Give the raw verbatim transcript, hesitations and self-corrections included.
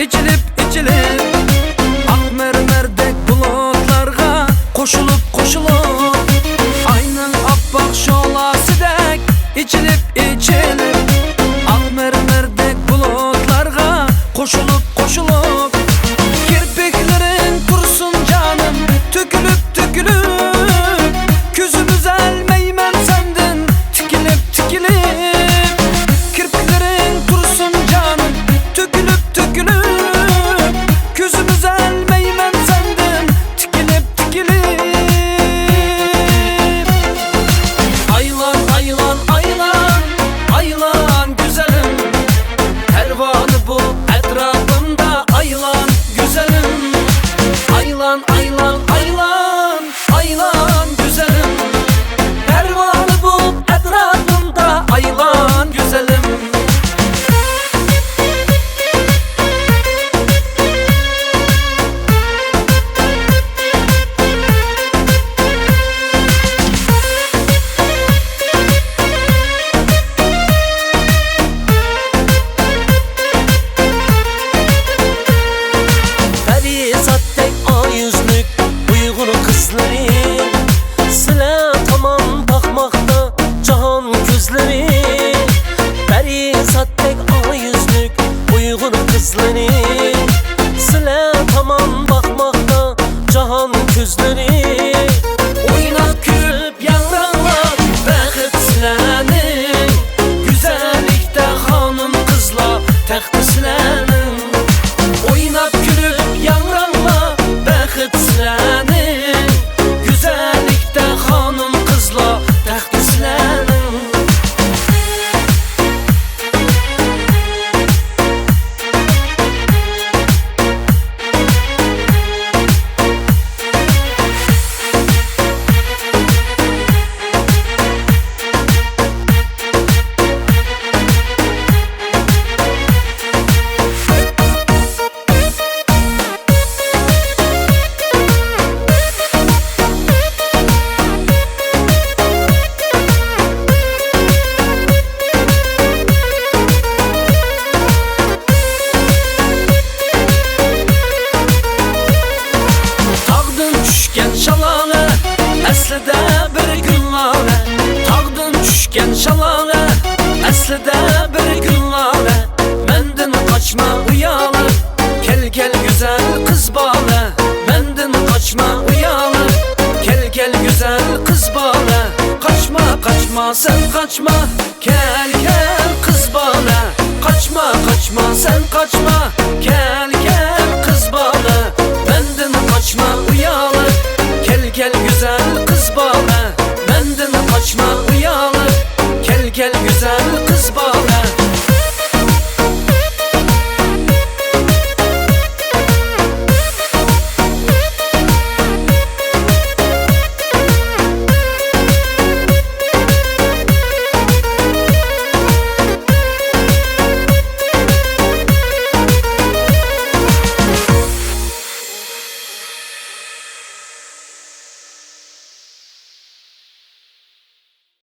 ئېچىلىپ، ئېچىلىپ، ئاق مەرمەردەك بۇلۇتلارغا قوشۇلۇپ، قوشۇلۇپ، ئاينىڭ ئاپئاق شولاسىدەك ئېچىلىپ، ئېچىلىپ، ئاق مەرمەردەك بۇلۇتلارغا قوشۇلۇپ، قوشۇلۇپ، كىرپىكلىرىڭ تۇرسۇن جانىم، تۆكۈلۈپ، تۆكۈلۈپ، كۆزۈم ئۈزەلمەيمەن سەندىن تىكىلىپ، تىكىلىپ، كىرپىكلىرىڭ تۇرسۇن جانىم، تۆكۈلۈپ، تۆكۈلۈپ، كۆزۈم ئۈزەلمەيمەن سەندىن تىكىلىپ، تىكىلىپ. ئايلان، ئايلان، ئايلان، ئايلان گۈزەلىم، پەرۋانە بول ئەتراپىمدا، ئايلان گۈزەلىم، ئايلان، ئايلان، ئايلان. ئايلان گۈزەلىم، پەرۋانە بول ئەتراپىمدا، ئايلان گۈزەلىم. پەرىزاتتەك ئاق يۈزلۈك ئۇيغۇر قىزلىرى، سىلەر تامان باقماقتا جاھان كۆزلىرى. پەرىزاتتەك ئاق يۈزلۈك ئۇيغۇر قىزلىرى، سىلەر تامان باقماقتا جاھان كۆزلىرى. ئويناپ كۈلۈپ ياڭراڭلار، بەخت سىلەرنىڭ، گۈزەللىكتە خانىم قىزلار، تەختى سىلەرنىڭ. ئويناپ كۈلۈپ ياڭراڭلار، بەخت سىلەرنىڭ، گۈزەللىكتە خانىم قىزلار، تەختى سىلەرنىڭ. تاغدىن چۈشكەن شالاڭە، ئەسلىدە بىر گۈلنالە. تاغدىن چۈشكەن شالاڭە، ئەسلىدە بىر گۈلنالە. مەندىن قاچما ئۇيالىپ، كەل، كەل گۈزەل قىز بالا. مەندىن قاچما ئۇيالىپ، كەل، كەل گۈزەل قىز بالا. قاچما، قاچما، سەن قاچما، كەل